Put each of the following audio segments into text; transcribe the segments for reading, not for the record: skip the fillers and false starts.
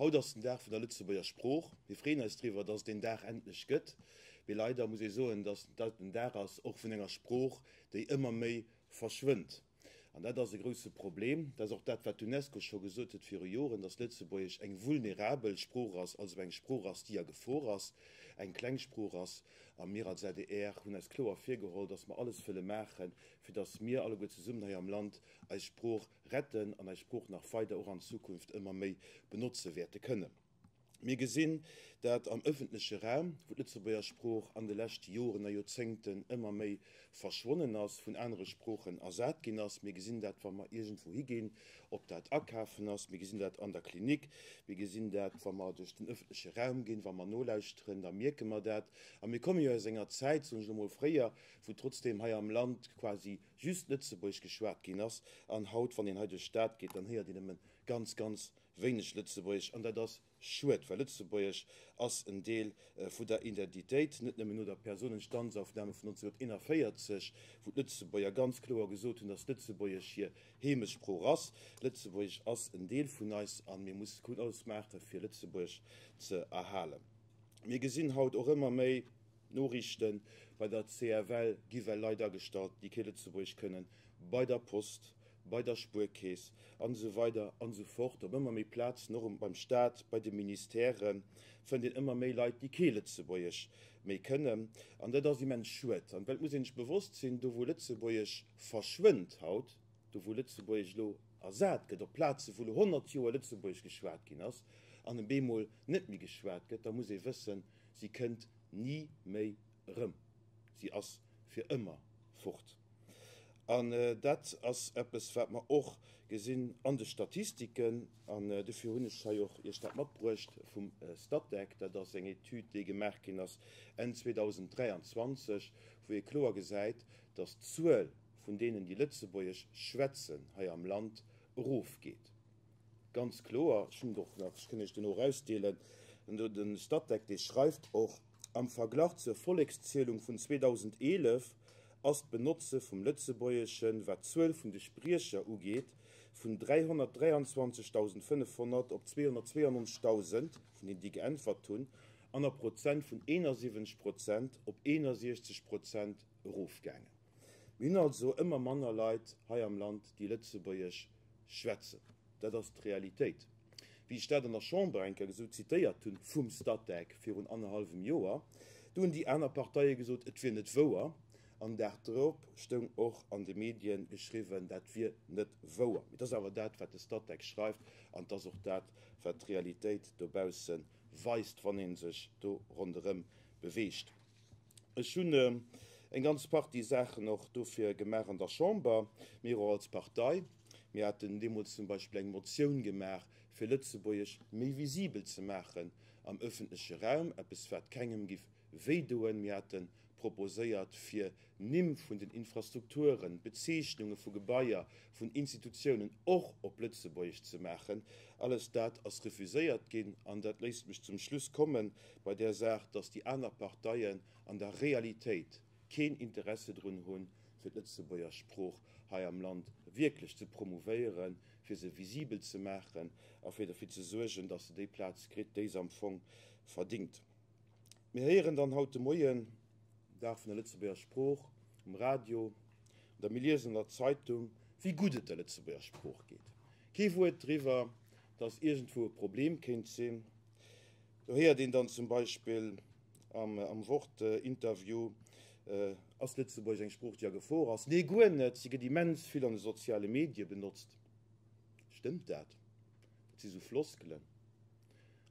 Haut ass den Dag vun der Lëtzebuerger Sprooch. Mir freeën eis driwwer, dass et deen Dag endlech gëtt. Mee leider muss ee soen, dass dat en Dag ass och vun enger Sprooch, déi ëmmer méi verschwënnt. An dat ass e grousse Problem. Dat ass och dat, wat d'UNESCO scho gesot huet viru Joren, dass Lëtzebuergesch eng vulnerabel Sprooch ass, also eng Sprooch ass, déi a Gefor ass, eng kleng Sprooch ass. A mir als adr hunn eis kloer virgeholl, dass mer alles wëlle maachen, fir dass mir alleguer zesummen hei am Land eis Sprooch retten an eis Sprooch nach weider och an Zukunft ëmmer méi benotze wäerte kënnen. Mir gesinn dat am ëffentleche Raum, wou d'Lëtzebuerger Sprooch an de leschte Joren a Joerzéngten ëmmer méi verschwonnen ass, vun anere Sproochen ersat ginn ass. Mir gesinn dat, wa mer iergendwou higinn, ob dat akafen ass, mir gesinn dat an der Klinik, mir gesinn dat, wa mer duerch den ëffentleche Raum ginn, wa mer nolauschteren, da mierke mer dat. A mir komme jo aus enger Zäit, soen ech elo mol fréier, wou trotzdeem hei am Land quasi just Lëtzebuergesch geschwat ginn ass. An haut, wann een hei duerch d'Stad geet, dann héiert een nëmme ganz, ganz wéineg Lëtzebuergesch. An dat ass schued, well Lëtzebuergesch ass en Deel vu der Identitéit, net nëmmen no der Personenstandsaufnahme vun 1941, wou d'Lëtzebuerger ganz kloer gesot hunn, dass Lëtzebuergesch hir Heemechtsprooch ass. Lëtzebuergesch ass en Deel vun eis a mir mussen alles maachen, fir Lëtzebuergesch ze erhalen. Mir gesinn haut och ëmmer méi Noriichten, bei der CFL gi well Leit agestallt, déi kee Lëtzebuergesch kënnen, bei der Post, bei der Spuerkeess an esou weider an esou fort. Op ëmmer méi Plazen, och beim Staat, bei de Ministèren, fënnt een ëmmer méi Leit, déi kee Lëtzebuergesch méi kënnen. An dat ass immens schued. An well et muss een sech bewosst sinn, do wou Lëtzebuergesch verschwënnt haut, do wou Lëtzebuergesch elo ersat gëtt, op Plaze wou elo 100 Joer Lëtzebuergesch geschwat ginn ass an e bemol net méi geschwat gëtt, da muss ee wëssen, si kënnt ni méi erëm, si ass fir ëmmer fort. An dat ass eppes, wat mer och gesinn an de Statistiken. An dofir hunn ech hei och Iech dat matbruecht vum Statec. Dat ass eng Etüd, déi gemaach ginn ass Enn 2023, wou ee kloer gesäit, dass d'Zuel vun deenen, déi Lëtzebuergesch schwätzen hei am Land, erofgeet. Ganz kloer, ech hunn et och nach, ech kënn Iech den och erausdeelen, de Statec, dee schreift och, Am Verglach zur Vollekszielung vun 2011 ass d'Benotze vum Lëtzebuergeschen, wat d'Zuel vun de Spriecher ugeet, vun 323.500 op 292.000, vun deenen, déi geäntwert hunn, an a Prozent vun 71 Prozent op 61 Prozent erofgaangen. Mir hunn also ëmmer manner Leit hei am Land, déi Lëtzebuergesch schwätzen. Dat ass d'Realitéit. Wéi ech dat an der Chamber eng Kéier esou zitéiert hunn vum Statec virun annerhallwem Joer, do hunn déi aner Parteie gesot, et wier net wouer. An Dag drop stoung och an de Medien geschriwwen, dat wier net wouer. Mee et ass awer dat, wat de Statec schreift, an et ass och dat, wat d'Realitéit dobausse weist, wann ee sech do ronderëm beweegt. Ech hunn eng ganz Partie Saachen och dofir gemaach an der Chamber, mir och als Partei. Mir haten deemools zum Beispill eng Motioun gemaach, fir Lëtzebuergesch méi visibel ze maachen am öffentleche Raum, eppes wat kengem giff wéidoen. Mir hate proposéiert, fir Nimm vun den Infrastrukturen, Bezeechnunge vu Gebaier, vun Institutiounen och op Lëtzebuergesch ze maachen. Alles dat ass refuséiert ginn an dat léisst mech zum Schluss kommen bei där Saach, dass déi aner Parteien an der Realitéit keen Interesse drun hunn, fir d'Lëtzebuerger Sprooch hei am Land wierklech ze promouvéieren, fir se visibel ze maachen a fir derfir ze suergen, dass se déi Plaz kritt, déi se am Fong verdingt. Mir héieren dann haut de Moien, Dag vun der Lëtzebuerger Sprooch, um Radio oder mir liesen an der Zeitung, wéi gutt et der Lëtzebuerger Sprooch geet. Kee Wuert driwwer, dass iergendwou e Problem kéint sinn. Do héiert een dann zum Beispill am Wort-Interview, Ass Lëtzebuergesch eng Sprooch, déi a Gefor ass? Nee, guer net, si gëtt immens vill an de soziale Medie benotzt. Stëmmt dat? Dat si sou Floskelen.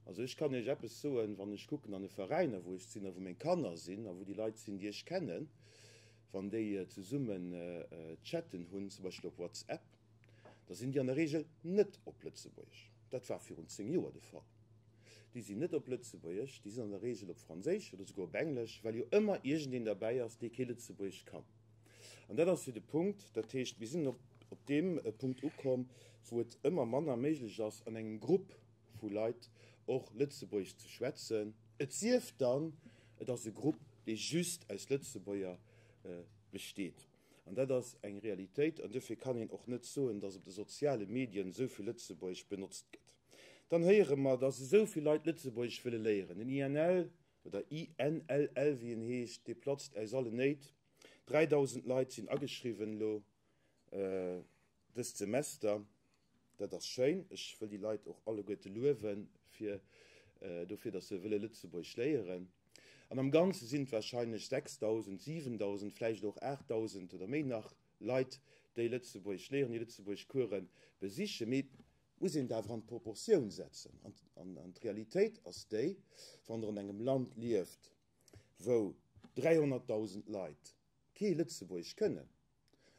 Also ech kann Iech eppes soen, wann ech kucken an de Veräiner wou ech sinn a wou meng Kanner sinn a wou déi Leit sinn déi ech kennen, wann déi zesummen Chatten hunn, zum Beispill op WhatsApp, da sinn déi an der Regel net op Lëtzebuergesch. Dat war virun 10 Joer de Fall. Déi sinn net op Lëtzebuergesch, déi sinn an der Regel op Franséisch oder souguer op Englesch, well jo ëmmer iergendeen derbäi ass, dee kee Lëtzebuergesch kann. An dat ass jo de Punkt. Dat heescht, mir sinn op deem Punkt ukomm, wou et ëmmer manner méiglech ass, an engem Grupp vu Leit och Lëtzebuergesch ze schwätzen, et sief dann, et ass e Grupp, dee just aus Lëtzebuerger besteet. An dat ass eng Realitéit. An dofir kann een och net soen, datt op de soziale Medien esou vill Lëtzebuergesch benotzt gëtt. Dann héiere mer, dass esou vill Leit Lëtzebuergesch wëlle léieren. Den INL, oder INLL wéi en heescht, dee platzt aus allen Néit. 3.000 Leit sinn ageschriwwen elo dëst Semester. Dat ass schéin. Ech wëll déi Leit och alleguerte luewen fir dofir, dass se wëlle Lëtzebuergesch léieren. An am Ganze sinn et warscheinlech 6.000, 7.000, vläicht och 8.000 oder méi nach Leit, déi Lëtzebuergesch léieren, déi Lëtzebuergesch Course besichen. Mee et muss een et awer an d'Proportioun setzen. An d'Realitéit ass déi, wann Der an engem Land lieft, wou 300.000 Leit kee Lëtzebuergesch kënnen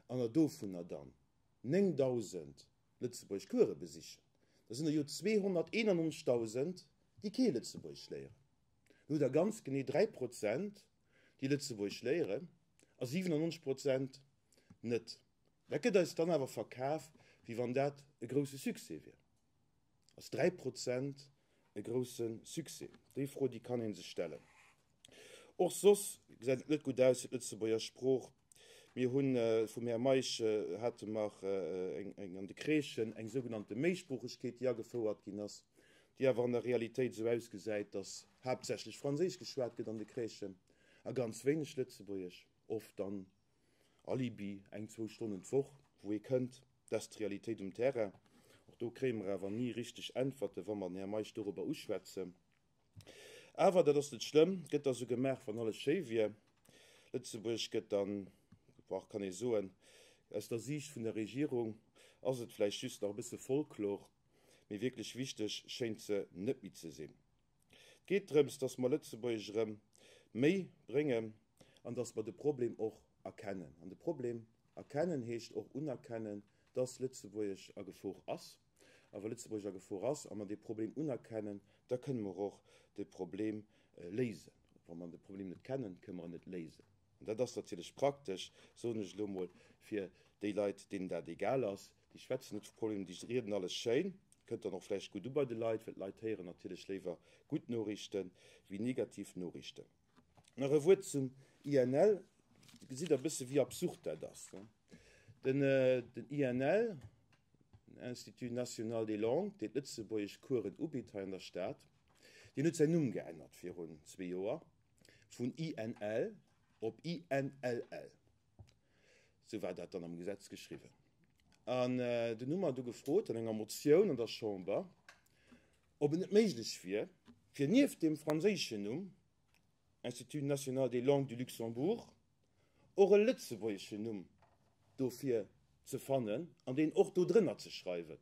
an der dovunner dann 9.000 Lëtzebuergesch Course besichen, da sinn der jo 291.000, déi kee Lëtzebuergesch léieren. Dann hutt Der ganz genee 3 Prozent, déi Lëtzebuergesch léieren a 97 Prozent net. Dat gëtt eis dann awer verkaf, wéi wann dat e grousse Succès wier. Ass 3 Prozent e grousse Succès? Déi Fro, déi kann ee sech stellen. Och soss gesäit et net gutt aus fir d'Lëtzebuerger Sprooch. Mir hu vum Här Meisch hate mer eng an de Crèchen eng sougenannte Méisproochegkeet, déi agefouert ginn ass, déi awer an der Realitéit esou ausgesäit, datt haaptsächlech Franséisch geschwat gëtt an de Crèchen a ganz wéineg Lëtzebuergesch, oft dann Alibi, eng, zwou Stonnen d'Woch, wou ee kënnt. Dat ass d'Realitéit um Terrain. Och do kréie mer awer ni richteg Äntwerten, wa mer den Här Meisch dorobber uschwätzen. Awer dat ass net schlëmm, gëtt da sou gemaach, wann alles schéi wier. Lëtzebuerg gëtt dann, boah, kann ee soen, aus der Siicht vun der Regierung ass et vläicht just nach e bësse Folklor, mee wierklech wichteg schéint se net méi ze sinn. Et geet drëms, dass mer Lëtzebuergesch erëm méi bréngen an dass mer de Problem och erkennen. An de Problem erkennen heescht och unerkennen, dass Lëtzebuergesch a Gefor ass. A wa Lëtzebuergesch a Gefor ass a mer dee Problem unerkennen, da kënne mer och de Problem léisen. Wa mer de Problem net kennen, kënne mer en net léisen. An dat ass natierlech praktesch, soen ech elo emol, fir déi Leit, deenen dat egal ass. Déi schwätzen net vu Problemen, déi rieden alles schéin. Kënnt dann och vläicht gutt u bei de Leit, well d'Leit héieren natierlech léiwer gutt Noriichte wéi negativ Noriichten. Nach e Wuert zum INL. Gesitt Der e bësse wéi absurd dat ass. Den INL, den Institut National des Langues, deen d'lëtzebuergesch Coursen ubitt hei an der Stad, deen huet säin Numm geännert virun zwee Joer vun INL op INLL. Sou war dat dann am Gesetz geschriwwen. An dunn hu mer du gefrot an enger Motioun an der Chamber, ob et net méiglech wier, fir nieft deem franséischen Numm Institut national des langues du Luxembourg och e lëtzebuergeschen Numm dofir ze fannen an deen och do drënner ze schreiwen.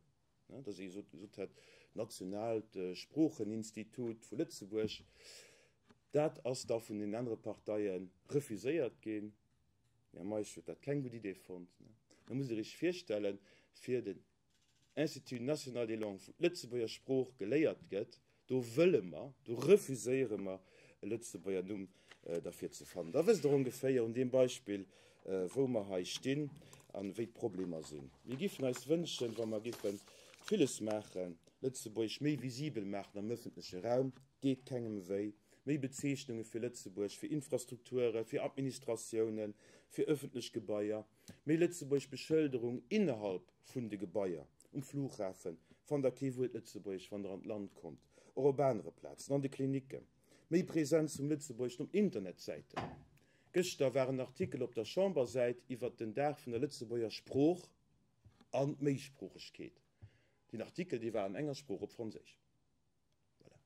Dass ee gesot hätt, Nationaalt Sproocheninstitut vu Lëtzebuerg. Dat ass da vun den anere Parteie refuséiert ginn. Den Här Meisch huet dat keng gutt Idee fonnt. Da musst Dir Iech virstellen, fir den Institut national des langues, wou d'Lëtzebuerger Sprooch geléiert gëtt, do wëlle mer, do refuséiere mer e Lëtzebuerger Numm derfir ze fannen. Da wësst Der ongeféier un deem Beispill, wou mer hei stinn a wéi d'Problemer sinn. Mir giffen eis wënschen, wa mer giffe villes maachen, Lëtzebuerg méi visibel maachen am öffentleche Raum, deet kengem wéi, méi Bezeechnunge fir Lëtzebuerg, fir Infrastrukturen, fir Administratiounen, fir öffentlech Gebaier, méi lëtzebuergesch Beschëlderung innerhalb vun de Gebaier, um Flughafen fannt der kee Wuert Lëtzebuergesch wann der an d'Land kommt, och op anere Plazen, an de Klinicken, méi Präsenz vum Lëtzebuergeschen op Internetsäiten. Gëschter war en Artikel op der Chambersäit iwwert den Dag vun der Lëtzebuerger Sprooch an d'Méisproochegkeet. Deen Artikel, dee war an enger Sprooch, op Franséisch. Voilà,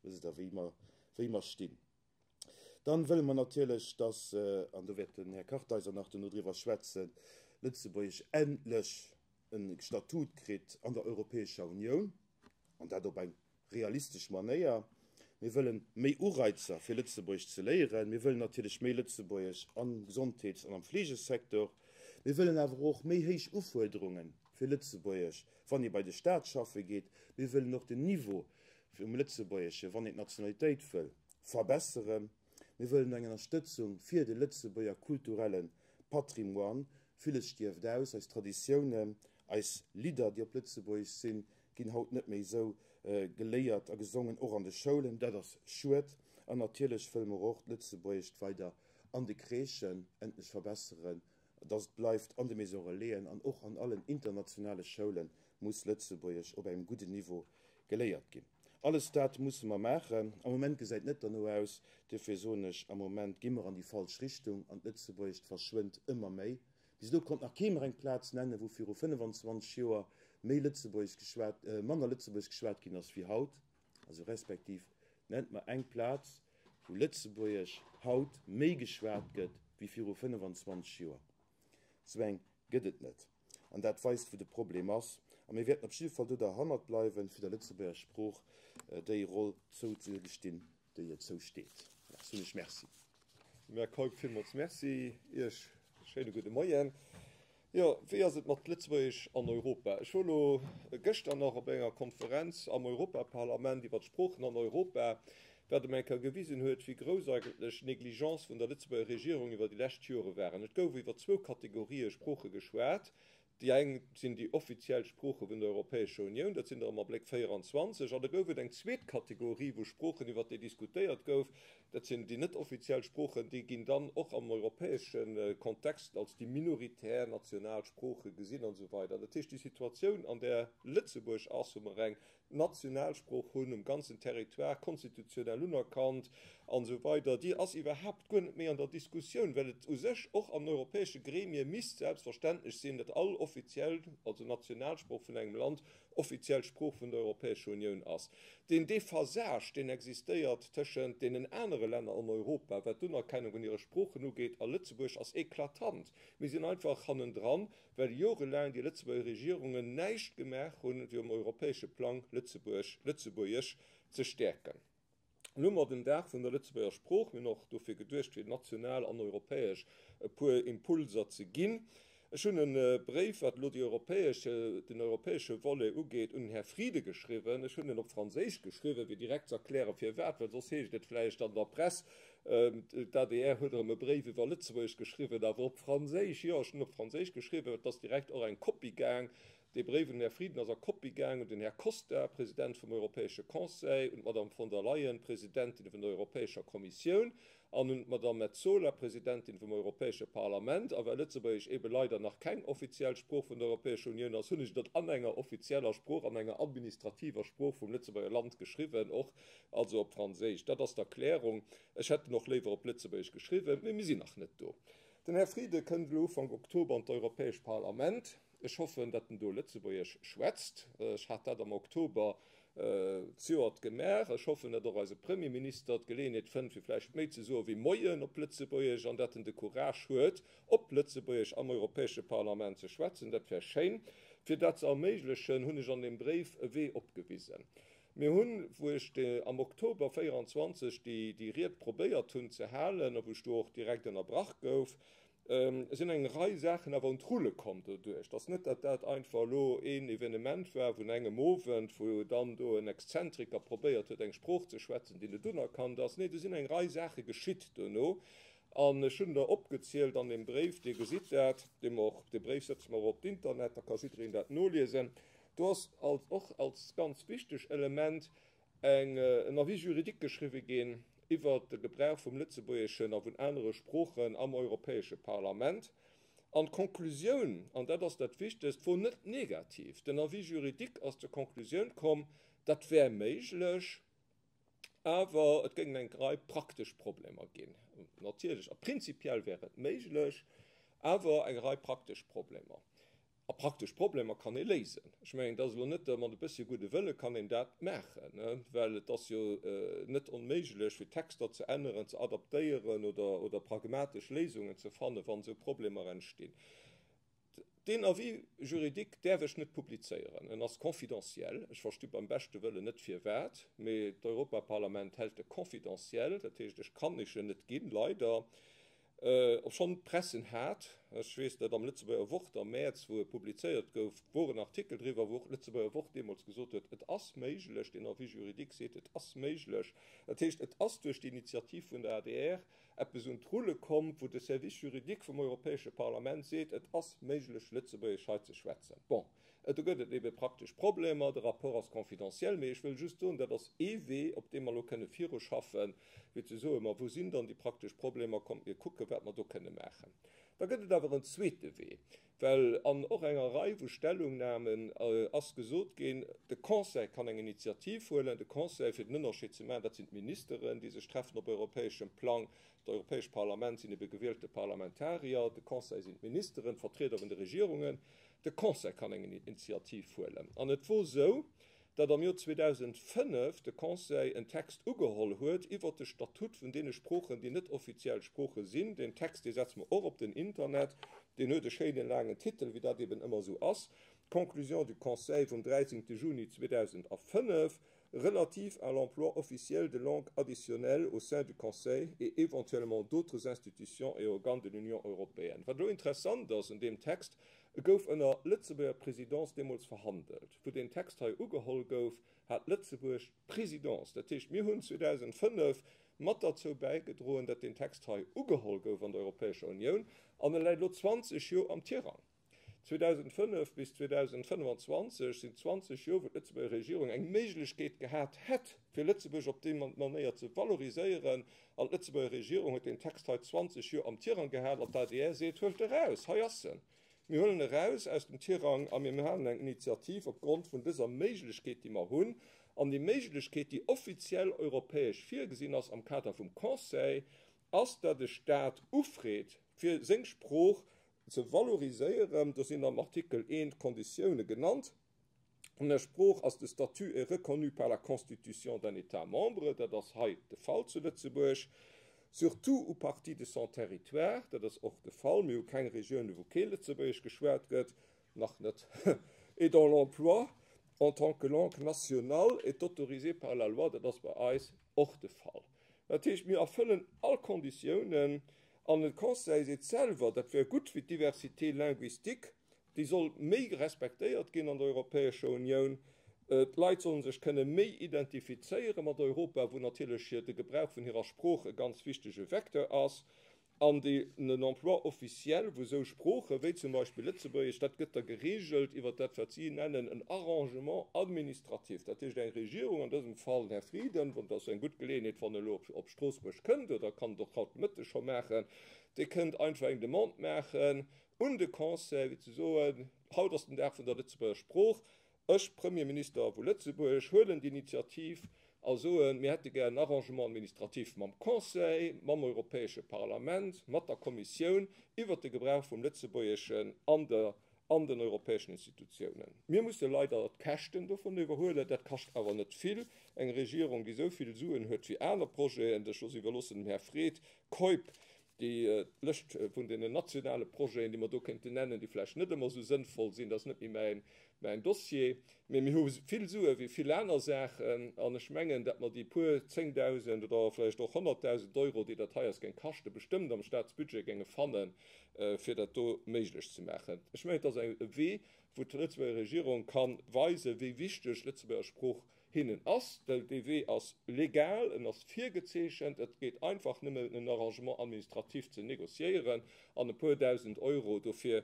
wësst der wéi mer, wéi mer stinn. Dann wëlle mer natierlech, dass, an do wäert den Här Kartheiser nach duerno driwwer schwätzen, Lëtzebuerg endlech e Statut kritt an der Europäescher Unioun, an dat op eng realistesch Manéier. Mir wëlle méi Ureizer fir Lëtzebuergesch ze léieren. Mir wëllen natierlech méi Lëtzebuergesch am Gesondheets an am Fleegesecteur. Mir wëllen awer och méi héich Ufuerderunge fir Lëtzebuergesch, wann ee bei de Staat schaffe geet. Mir wëllen och den Niveau vum Lëtzebuergesche, wann een d'Nationalitéit wëll, verbesseren. Mir wëllen eng Ënnerstëtzung fir de Lëtzebuerger kulturelle Patrimoine. Villes stierft aus, eis Traditiounen, eis Lidder, déi op Lëtzebuergesch sinn, ginn haut net méi esou geléiert a gesongen, och an de Schoulen. Dat ass schued. An natierlech wëlle mer och d'Lëtzebuergescht weider an de Crèchen endlech verbesseren, dass et bleift an de Maison Relaisen an och an allen internationale Schoule muss Lëtzebuergesch op engem gudden Niveau. geléiert ginn. Alles dat musse mer maachen. Am Moment gesäit net derno aus. Duerfir soen ech, am Moment gi mer an déi falsch Richtung an d'Lëtzebuergescht verschwënnt ëmmer méi. Bis elo konnt nach kee mer eng Plaz nennen, wou viru 25 Joer méi Lëtzebuergesch geschwat, manner Lëtzebuergesch geschwat ginn ass wéi haut. Also respektiv nennt mer eng Plaz, wou Lëtzebuergesch haut méi geschwat gëtt wéi viru 25 Joer. Sou eng gëtt et net. An dat weist, wou de Problem ass. A mir wäerten op jidde Fall do derhannert bleiwen, fir der Lëtzebuerger Sprooch déi Roll zouzegestinn, déi hir zousteet. Voilà, soen ech Merci. Här Keup, villmools Merci. Iech e schéine gudde Moien. Jo, wéi ass et mat Lëtzebuergesch an Europa? Ech wor elo gëschter nach op enger Konferenz am Europaparlament iwwer d'Sproochen an Europa. Wat em eng Kéier gewisen huet, wéi grouss eigentlech d'Négligence vun der Lëtzebuerger Regierung iwwer déi lescht Jore waren. Et gouf iwwer zwou Kategorië Sprooche geschwat. Déi eng sinn déi offiziell Sprooche vun der Europäescher Unioun, dat sinn der am Abléck 24. An da gouf et eng zweet Kategorie vu Sproochen, iwwer déi diskutéiert gouf, dat sinn déi net offiziell Sproochen. Déi ginn dann och am europäesche Kontext als déi minoritär national Sprooche gesinn an esou weider. Dat heescht, déi Situatioun, an där Lëtzebuerg ass, wou mer eng Nationalsprooch hunn, um ganzen Territoire konstitutionell unerkannt an esou weider, déi ass iwwerhaapt guer net méi an der Diskussioun, well et u sech och an europäesche Gremie misst selbstverständlech sinn, datt all offiziell, also Nationalsprooch vun engem Land, offiziell Sprooch vun der Europäescher Unioun ass. Deen Déphasage, deen existéiert tëschent deenen anere Länner an Europa, wat d'Unerkennung vun hire Sproochen ugeet, a Lëtzebuerg, ass eklatant. Mir sinn einfach hannendran, well jorelaang déi Lëtzebuerger Regierungen näischt gemaach hunn, fir um europäesche Plang Lëtzebuerg, Lëtzebuergesch ze stäerken. Elo hu mer den Dag vun der Lëtzebuerger Sprooch. Mir hunn och dofir geduecht, fir national an europäesch e puer Impulser ze ginn. Ech hunn e Bréif, wat elo déi europäesch, den europäesche Volet ugeet, un den Här Frieden geschriwwen. Ech hunn en op Franséisch geschriwwen, fir direkt ze erklären, firwat, well soss heescht et vläicht an der Press, D'ADR huet erëm e Bréif iwwer Lëtzebuergesch geschriwwen, awer op Franséisch. Jo, ech hunn op Franséisch geschriwwen, et ass direkt och eng Kopie gaang. Dee Bréif un den Här Frieden ass a Kopie gaang un den Här Costa, President vum Europäesche Conseil, un d'Madame von der Leyen, Presidentin vun der Europäescher Kommissioun, an un d'Madame Metsola, Presidentin vum Europäesche Parlament. A well Lëtzebuergesch eebe leider nach keng offiziell Sprooch vun der Europäescher Unioun ass, hunn ech et an enger offizieller Sprooch, an enger administrativer Sprooch vum Lëtzebuerger Land geschriwwen, och Also op Franséisch. Dat ass d'Erklärung. Ech hätt en och léiwer op Lëtzebuergesch geschriwwen, mee mir sinn nach net do. Den Här Frieden kënnt elo Ufank Oktober an d'Europäescht Parlament. Ech hoffen, datt en do Lëtzebuergesch schwätzt. Ech hat dat am Oktober zejoert gemaach. Ech hoffen, datt och eise Premierminister d'Geleeënheet fënnt, fir vläicht méi ze soe wéi Moien op Lëtzebuergesch an datt en de Courage huet, op Lëtzebuergesch am Europäesche Parlament ze schwätzen. Dat wär schéin. Fir dat ze erméiglechen, hunn ech an deem Bréif e Wee opgewisen. Mir hunn, wou ech am Oktober 24 déi Ried probéiert hunn ze halen, a wou ech do och direkt ënnerbrach gouf, sinn eng Rei Saachen awer un d'Rulle komm doduerch. Et ass net, datt dat einfach elo een Evenement war vun engem Owend, wou dann do en Exzentriker probéiert huet, eng Sprooch ze schwätzen, déi net unerkannt ass. Nee, do sinn eng Rei Saache geschitt dono. An ech hunn der opgezielt an deem Bréif, Dir gesitt dat, dee mer och, dee Bréif setze mer och op d'Internet, da ka jiddereen dat noliesen, Do ass als och als ganz wichteg Element eng en Avis juridique geschriwwe ginn iwwert de Gebrauch vum Lëtzebuergeschen a vun anere Sproochen am Europäesche Parlament. An d'Konklusioun, an dat ass dat Wichtegst, wor net negativ. Den Avis juridique ass zur Konklusioun komm, dat wär méiglech, awer et géingen eng Rei praktesch Problemer ginn. Natierlech, a prinzipiell wär et méiglech, awer eng Rei praktesch Problemer. A praktesch Problemer kann ee léisen. Ech mengen, et ass elo net, mat e bëssche gudde Wëlle kann een dat maachen, well et ass jo net onméiglech, fir Texter ze änneren, ze adaptéieren oder, oder pragmatesch Léisungen ze fannen, wann esou Problemer entstinn. Deen Avis juridique däerf ech net publizéieren, en ass confidentiel. Ech versti beim beschte Wëllen net firwat, mee d'Europaparlament hält e confidentiel. Dat heescht, ech kann Iech en net ginn, leider. Obschonn d'Press en hat, ech weess dat am Lëtzebuerger Wort am Mäerz, wou e publizéiert gouf, wor en Artikel driwwer, wou och d'Lëtzebuerger Wort deemools gesot huet, et ass méiglech, deen Avis juridique seet, et ass méiglech. Dat heescht, et ass duerch d'Initiativ vun der adr eppes un d'Rulle komm, wou de Service juridique vum Europäesche Parlament seet, et ass méiglech, Lëtzebuergesch hei ze schwätzen. Bon. Et do gëtt et ebe praktesch Problemer, de Rapport ass confidentiel, mee ech wëll just soen, dat ass ee Wee, op deem mer elo kënne viruschaffen, fir ze soen, ma wou sinn dann déi praktesch Problemer, kommt mir kucken, wat mer do kënne maachen. Da gëtt et awer en zweete Wee, well an och enger Rei vu Stellungnamen ass gesot ginn, de Conseil kann eng Initiativ huelen. De Conseil, fir den Ënnerscheed ze maachen, dat sinn d'Ministeren, déi sech treffen op europäeschem Plang. D'Europäescht Parlament sinn ebe gewielte Parlamentarier, de Conseil sinn d'Ministeren, d'Vertrieder vun de Regierungen. De Conseil kann eng Initiativ huelen. An et wor esou, datt am Joer 2005 de Conseil en Text ugeholl huet iwwert de Statut vun deene Sproochen, déi net offiziell Sprooche sinn. Deen Text, dee setze mer och op den Internet. Deen huet e schéinen laangen Titel, wéi dat eben ëmmer esou ass, Conclusions du Conseil vum 13. Juni 2005 relative à l'emploi officiel de langues additionnelles au sein du Conseil et éventuellement d'autres institutions et organes de l'Union européenne. Wat elo interessant ass un deem Text, E gouf ënner Lëtzebuerger Présidence deemools verhandelt. Wou deen Text hei ugeholl gouf, hat Lëtzebuerg d'Présidence. Dat heescht, mir hunn 2005 mat derzou bäigedroen, datt deen Text hei ugeholl gouf an der Europäescher Unioun, an e läit elo 20 Joer am Tirang. 2005 bis 2025 sinn 20 Joer, wou d'Lëtzebuerger Regierung eng Méiglechkeet gehat hätt, fir Lëtzebuerg op déi Manéier ze valoriséieren. An d'Lëtzebuerger Regierung huet deen Text hei 20 Joer am Tirang gehal an d'ADR seet, Huelt eraus, hei ass en. Mir huelen eraus aus dem Tirang a mir maachen eng Initiativ opgrond vun dëser Méiglechkeet, déi mer hunn. An déi Méiglechkeet, déi offiziell europäesch virgesinn ass am Kader vum Conseil, ass, datt e Stat ufreet, fir seng Sprooch ze valoriséieren. Do sinn am Artikel I d'Konditioune genannt. An der Sprooch ass de Statut est reconnu par la Constitution d'un État membre, dat ass hei de Fall zu Lëtzebuerg, sur tout ou partie de son territoire, dat ass och de Fall, mir hu keng Regioune wou kee Lëtzebuergesch geschwat gëtt, nach net, et dont l'emploi en tant que langue nationale est autorisé par la loi, dat ass bei eis och de Fall. Dat heescht, mir erfëllen all Konditiounen an de Conseil seet selwer, dat wär gutt fir d'Diversité linguistique, Déi soll méi respektéiert ginn an der Europäescher Unioun. D'Leit solle sech kënne méi identifizéiere mat Europa, wou natierlech de Gebrauch vun hirer Sprooch e ganz wichtege Vecteur ass. An den Emploi officiel vu sou Sprooche wéi zum Beispill Lëtzebuergesch, dat gëtt da geregelt iwwer dat, wat si nennen en Arrangement administratif. Dat heescht, eng Regierung, an dësem Fall den Här Frieden, dat ass eng gutt Geleeënheet, wann e elo op Stroossbuerg kënnt, oder kann et och haut de Mëtteg scho maachen, dee kënnt einfach eng Demande maachen un de Conseil, fir ze soen, Haut ass den Dag vun der Lëtzebuerger Sprooch, ech, Premierminister vu Lëtzebuerg, huelen d'Initiativ a soen, mir hätte gär en Arrangement administratif mam Conseil, mam Europäesche Parlament, mat der Kommissioun iwwert de Gebrauch vum Lëtzebuergeschen an der, an den europäeschen Institutiounen. Mir musse leider d'Käschten dovun iwwerhuelen. Dat kascht awer net vill. Eng Regierung, déi esou vill Suen huet fir aner Projeten, ech iwwerloossen dem Här Fred Keup Déi Lëscht vun deenen nationale Projeten, déi mer do kéinten nennen, déi vläicht net ëmmer esou sënnvoll sinn, dat ass net méi mäin Dossier. Mee mir hu vill Sue fir vill aner Saachen. An ech mengen, datt mer déi puer 10.000 oder vläicht och 100.000 Euro, déi dat hei eis géing kaschten, bestëmmt am Staatsbudget géinge fannen, fir dat do méiglech ze maachen. Ech mengen, et ass e Wee, wou d'Lëtzebuerger Regierung ka weisen, wéi wichteg d'Lëtzebuerger Sprooch hinnen ass, well dee Wee ass legal, en ass virgezeechent, et geet einfach nëmmen en Arrangement administratif ze négociéieren an e puer dausend Euro dofir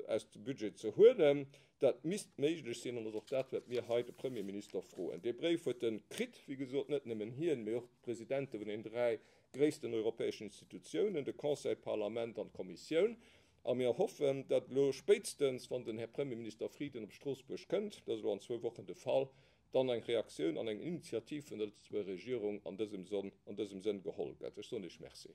aus dem Budget ze huelen. Dat misst méiglech sinn an ass och dat, wat mir hei de Premierminister froen. Dee Bréif huet e kritt, wéi gesot, net nëmmen hien, mee och d'Presidente vun den dräi gréissten europäeschen Institutiounen, de Conseil, d'Parlament an d'Kommissioun. A mir hoffen, datt elo spéitstens, wann den Här Premierminister Frieden op Stroossbuerg kënnt, dat ass elo an zwou Wochen de Fall, dann eng Reaktioun an eng Initiativ vun der Lëtzebuerger Regierung an dësem Sonn, an dësem Sënn geholl gëtt. Ech soen Iech Merci.